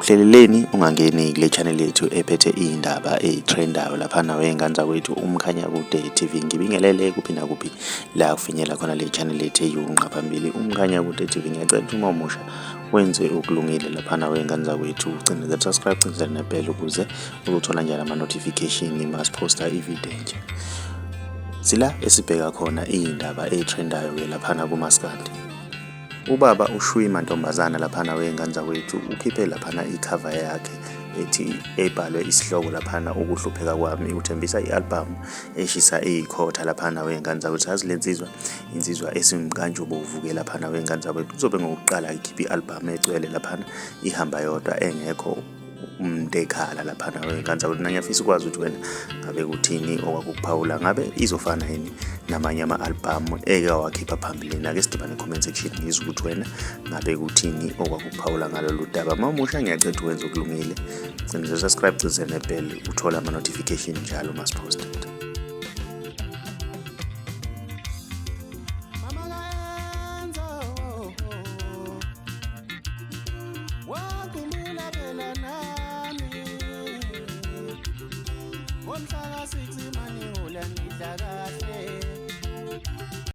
Uhleleleni ungangeni kule channel yethu ephethe iy'ndaba ey'threndayo laphana wey'ngane zakwethu uMkhanyakude TV. Ngibingelele kuphi nakuphi la kufinyela khona le channel yethu eyiwunqa phambili uMkhanyakude TV. Ngiyacela ukuthi uma umusha wenze okulungile laphana wey'ngane zakwethu ucindezele subscribe, cindezele nebell ukuze uzothola njalo ama-notification masiphosta ividiyo entsha. Sila esibheka khona iy'ndaba ey'threndayo-ke laphana kumaskandi. Ubaba uShwi Mantombazana laphana wey'ngane zakwethu ukhiphe laphana ikhava yakhe ethi ebhalwe isihloko laphana ukuhlupheka kwami uthembisa i-albhamu eshisa iyikhotha laphana wey'ngane zakwethu yazi le nsizwa insizwa esimkantshubovu-ke laphana wey'ngane zakwethu kuzobe ngokuqala ikhiphe i-albhamu egcwele laphana ihamba yodwa engekho umuntu ekhala laphana wey'ngane zakwethu. Mina ngiyafisa ukwazi ukuthi wena ngabe kuthini okwakukuphawula ngabe izofana yini namanye ama-albhamu eke wawakhipha phambilini. Ake sidibane comment section ngizwe ukuthi wena ngabe kuthini okwakukuphawula ngalolu daba. Uma umusha ngiyacela ukuthi wenze okulungile, cindezela subscribe, cindezela nebell uthole ama-notification njalo uma siposta. Wakhumbula phela nami ngomhla ka-6 manihula ngidla kahle.